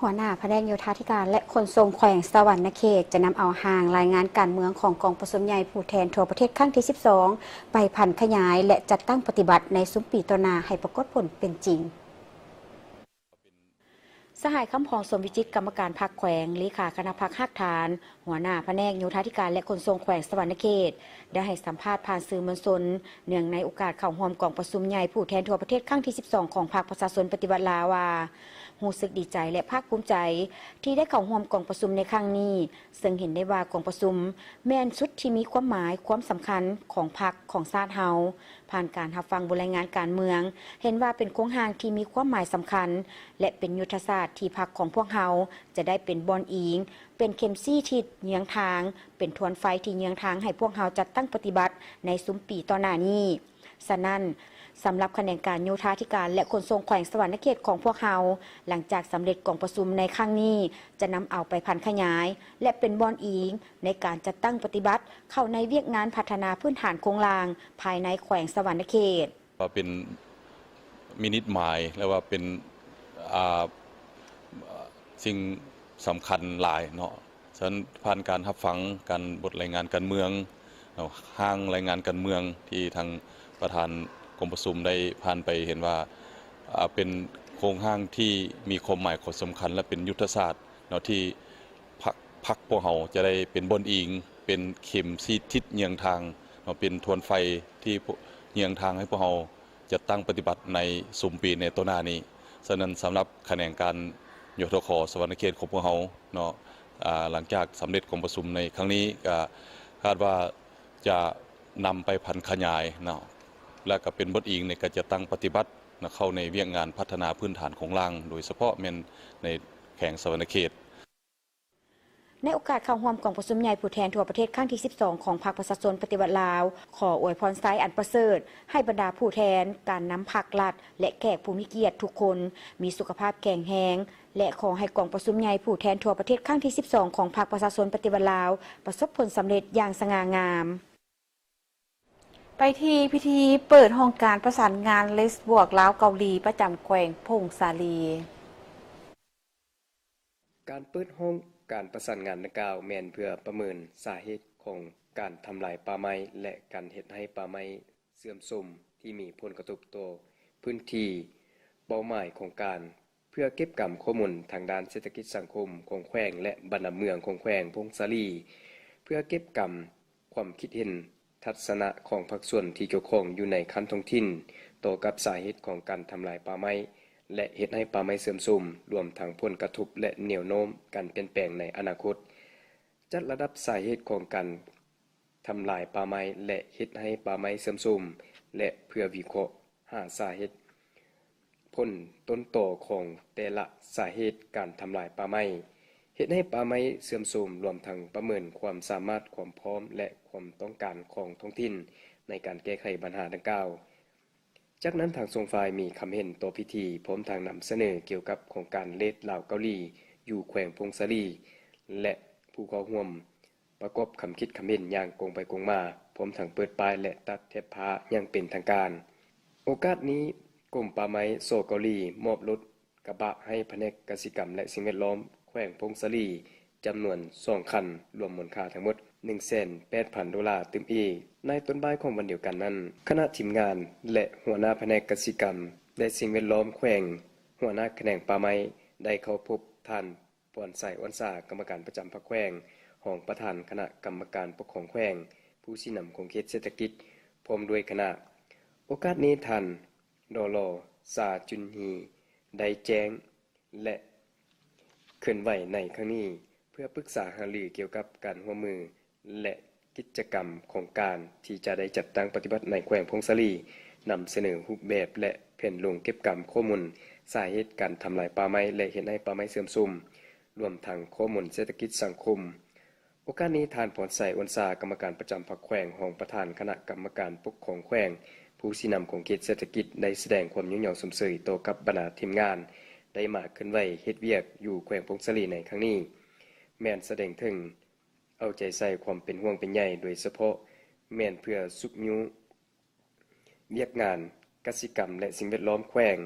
ຫົວໜ້າພະແນກໂຍທາທິການ ແລະ ຂົນສົ່ງແຂວງສະຫວັນນະເຂດ ຈະນຳເອົາຮ່າງລາຍງານການເມືອງຂອງກອງປະຊຸມໃຫຍ່ຜູ້ແທນທົ່ວປະເທດຄັ້ງທີສິບສອງ ໄປຜັນຂະຫຍາຍ ແລະ ຈັດຕັ້ງປະຕິບັດໃນຊຸມປີຕໍ່ໜ້າໃຫ້ປາກົດຜົນເປັນຈິງ. ສະຫາຍ ຄຳພອງ ສົມວິຈິດ ກຳມະການພັກແຂວງ, ເລຂາຄະນະພັກຮາກຖານ, ຫົວໜ້າພະແນກໂຍທາທິການ ແລະ ຂົນສົ່ງແຂວງສະຫວັນນະເຂດ ໄດ້ໃຫ້ສຳພາດຜ່ານສື່ມວນຊົນ ເນື່ອງໃນໂອກາດເຂົ້າຮ່ວມກອງປະຊຸມໃຫຍ່ຜູ້ແທນທົ່ວປະເທດຄັ້ງທີສິບສອງ ຂອງພັກປະຊາຊົນປະຕິວັດລາວວ່າ ຮູ້ສຶກດີໃຈ ແລະ ພາກພູມໃຈ ທີ່ໄດ້ເຂົ້າຮ່ວມກອງປະຊຸມໃນຄັ້ງນີ້, ເຊິ່ງເຫັນໄດ້ວ່າກອງປະຊຸມແມ່ນຊຸດທີ່ມີຄວາມໝາຍ, ຄວາມສຳຄັນຂອງພັກ, ຂອງຊາດເຮົາ. ຜ່ານການຮັບຟັງບົດລາຍງານການເມືອງ, ເຫັນວ່າເປັນໂຄງຮ່າງທີ່ມີຄວາມໝາຍສຳຄັນ ແລະ ເປັນຍຸດທະສາດທີ່ພັກຂອງພວກເຮົາຈະໄດ້ເປັນບ່ອນອີງ, ເປັນເຂັມຊີ້ທິດເຍືອງທາງ, ເປັນທວນໄຟທີ່ເຍືອງທາງໃຫ້ພວກເຮົາຈັດຕັ້ງປະຕິບັດໃນຊຸມປີຕໍ່ໜ້ານີ້. ສະນັ້ນ, ສຳລັບຂະແໜງການໂຍທາທິການ ແລະ ຂົນສົ່ງແຂວງສະຫວັນນະເຂດຂອງພວກເຮົາ, ຫຼັງຈາກສຳເລັດກອງປະຊຸມໃນຄັ້ງນີ້, ຈະນຳເອົາໄປຜັນຂະຫຍາຍ ແລະ ເປັນບ່ອນອີງໃນການຈັດຕັ້ງປະຕິບັດເຂົ້າໃນວຽກງານພັດທະນາພື້ນຖານໂຄງລ່າງພາຍໃນແຂວງສະຫວັນນະເຂດ. ວ່າເປັນມິນິດໝາຍ ແລະ ວ່າເປັນ ອ່າ ສິ່ງສຳຄັນຫຼາຍເນາະ. ສະນັ້ນ ຜ່ານການຮັບຟັງການ ບົດລາຍງານການເມືອງເນາະ, ຮ່າງລາຍງານການເມືອງທີ່ທາງປະທານກອງປະຊຸມໄດ້ຜ່ານໄປ ເຫັນວ່າ ອ່າ ເປັນໂຄງຮ່າງທີ່ມີຄວາມໝາຍ ຄວາມສຳຄັນ ແລະ ເປັນຍຸດທະສາດເນາະ ທີ່ພັກ ພັກພວກເຮົາຈະໄດ້ເປັນບ່ອນອີງ, ເປັນເຂັມຊີ້ທິດເຍືອງທາງເນາະ, ເປັນທວນໄຟທີ່ເຍືອງທາງໃຫ້ພວກເຮົາຈັດຕັ້ງປະຕິບັດໃນຊຸມປີໃນຕໍ່ໜ້ານີ້. ສະນັ້ນ ສຳລັບຂະແໜງການ ຍທຂ ສະຫວັນນະເຂດຂອງພວກເຮົາເນາະ, ອ່າ ຫຼັງຈາກສຳເລັດກອງປະຊຸມໃນຄັ້ງນີ້ ກະຄາດວ່າຈະນຳໄປຜັນຂະຫຍາຍເນາະ ແລະ ກະເປັນບົດອີງໃນການຈັດຕັ້ງປະຕິບັດນະ ເຂົ້າໃນວຽກງານພັດທະນາພື້ນຖານໂຄງລ່າງ, ໂດຍສະເພາະແມ່ນໃນແຂວງສະຫວັນນະເຂດ. ໃນໂອກາດເຂົ້າຮ່ວມກອງປະຊຸມໃຫຍ່ຜູ້ແທນທົ່ວປະເທດຄັ້ງທີສິບສອງ ຂອງພັກປະຊາຊົນປະຕິວັດລາວ, ຂໍອວຍພອນໄຊອັນປະເສີດໃຫ້ບັນດາຜູ້ແທນ, ການນຳພັກລັດ ແລະ ແຂກຜູ້ມີກຽດທຸກຄົນ ມີສຸຂະພາບແຂງແຮງ ແລະ ຂໍໃຫ້ກອງປະຊຸມໃຫຍ່ຜູ້ແທນທົ່ວປະເທດຄັ້ງທີສິບສອງ ຂອງພັກປະຊາຊົນປະຕິວັດລາວ ປະສົບຜົນສຳເລັດຢ່າງສະຫງ່າງາມ. ໄປທີ່ພິທີເປີດຫ້ອງການປະສານງານເລສບວກລາວເກົາຫຼີ ປະຈຳແຂວງຜົ້ງສາລີ. ການເປີດຫ້ອງການປະສານງານດັ່ງກ່າວ ແມ່ນເພື່ອປະເມີນສາເຫດຂອງການທຳລາຍປ່າໄມ້ ແລະ ການເຮັດໃຫ້ປ່າໄມ້ເສື່ອມໂຊມ ທີ່ມີຜົນກະທົບຕໍ່ພື້ນທີ່ເປົ້າໝາຍຂອງການ ເພື່ອເກັບກຳຂໍ້ມູນທາງດ້ານເສດຖະກິດສັງຄົມຂອງແຂວງ ແລະ ບັນດາເມືອງຂອງແຂວງຜົ້ງສາລີ, ເພື່ອເກັບກຳຄວາມຄິດເຫັນ, ທັດສະນະຂອງພາກສ່ວນທີ່ກ່ຽວຂ້ອງຢູ່ໃນຂັ້ນທ້ອງຖິ່ນ ຕໍ່ກັບສາເຫດຂອງການທຳລາຍປ່າໄມ້ ແລະ ເຮັດໃຫ້ປ່າໄມ້ເສື່ອມໂຊມ, ລວມທັງຜົນກະທົບ ແລະ ແນວໂນ້ມການປ່ຽນແປງໃນອະນາຄົດ, ຈັດລະດັບສາເຫດຂອງການ ທຳລາຍປ່າໄມ້ ແລະ ເຮັດໃຫ້ປ່າໄມ້ເສື່ອມໂຊມ ແລະ ເພື່ອວິເຄາະຫາສາເຫດ, ຜົນຕົ້ນຕໍຂອງແຕ່ລະສາເຫດການທຳລາຍປ່າໄມ້ ເຮັດໃຫ້ປ່າໄມ້ເສື່ອມໂຊມ, ລວມທັງປະເມີນຄວາມສາມາດ, ຄວາມພ້ອມ ແລະ ຄວາມຕ້ອງການຂອງທ້ອງຖິ່ນໃນການແກ້ໄຂບັນຫາດັ່ງກ່າວ. ຈາກນັ້ນທາງສອງຝ່າຍມີຄຳເຫັນຕໍ່ພິທີ ພ້ອມທັງນຳສະເໜີກ່ຽວກັບໂຄງການເລດລາວເກົາຫຼີຢູ່ແຂວງຜົ້ງສາລີ ແລະ ຜູ້ເຂົ້າຮ່ວມ ປະກອບຄຳຄິດຄຳເຫັນຢ່າງກົງໄປກົງມາ, ພ້ອມທັງເປີດປ້າຍ ແລະ ຕັດແຖບຜ້າຢ່າງເປັນທາງການ. ໂອກາດນີ້, ກົມປ່າໄມ້ ສ ເກົາຫຼີ ມອບລົດກະບະໃຫ້ພະແນກກະສິກຳ ແລະ ສິ່ງແວດລ້ອມແຂວງຜົ້ງສາລີ ຈຳນວນສອງຄັນ, ລວມມູນຄ່າທັງໝົດໜຶ່ງແສນແປດພັນໂດລາຕື່ມອີກ. ໃນຕອນບ່າຍຂອງວັນດຽວກັນນັ້ນ, ຄະນະທີມງານ ແລະ ຫົວໜ້າພະແນກກະສິກຳ ແລະ ສິ່ງແວດລ້ອມແຂວງ, ຫົວໜ້າຂະແໜງປ່າໄມ້ ໄດ້ເຂົ້າພົບທ່ານ ພອນໄຊ ອ້ອນສາ ກຳມະການປະຈຳພັກແຂວງ, ຮອງປະທານຄະນະກຳມະການປົກຄອງແຂວງ, ຜູ້ຊີ້ນຳຂົງເຂດເສດຖະກິດ ພ້ອມດ້ວຍຄະນະ. ໂອກາດນີ້ ທ່ານ ດລ ຊາ ຈຸນຮີ ໄດ້ແຈ້ງ ແລະ ເຄື່ອນໄຫວໃນຄັ້ງນີ້ ເພື່ອປຶກສາຫາລືກ່ຽວກັບການຮ່ວມມື ແລະ ກິດຈະກຳຂອງການທີ່ຈະໄດ້ຈັດຕັ້ງປະຕິບັດໃນແຂວງຜົ້ງສາລີ, ນຳສະເໜີຮູບແບບ ແລະ ແຜນລົງເກັບກຳຂໍ້ມູນສາເຫດການທຳລາຍປ່າໄມ້ ແລະ ເຮັດໃຫ້ປ່າໄມ້ເສື່ອມໂຊມ, ລວມທັງຂໍ້ມູນເສດຖະກິດສັງຄົມ. ໂອກາດນີ້ ທ່ານ ພອນໄຊ ອ້ອນສາ ກຳມະການປະຈຳພັກແຂວງ, ຮອງປະທານຄະນະກຳມະການປົກຄອງແຂວງ, ຜູ້ຊີ້ນຳຂົງເຂດເສດຖະກິດ ໄດ້ສະແດງຄວາມຍ້ອງຍໍຊົມເຊີຍຕໍ່ກັບບັນດາທີມງານ ໄດ້ມາເຄື່ອນໄຫວເຮັດວຽກຢູ່ແຂວງຜົ້ງສາລີໃນຄັ້ງນີ້, ແມ່ນສະແດງເຖິງ ເອົາໃຈໃສ່ຄວາມເປັນຫ່ວງເປັນໃຍ, ໂດຍສະເພາະແມ່ນເພື່ອຊຸກຍູ້ວຽກງານກະສິກຳ ແລະ ສິ່ງແວດລ້ອມແຂວງ,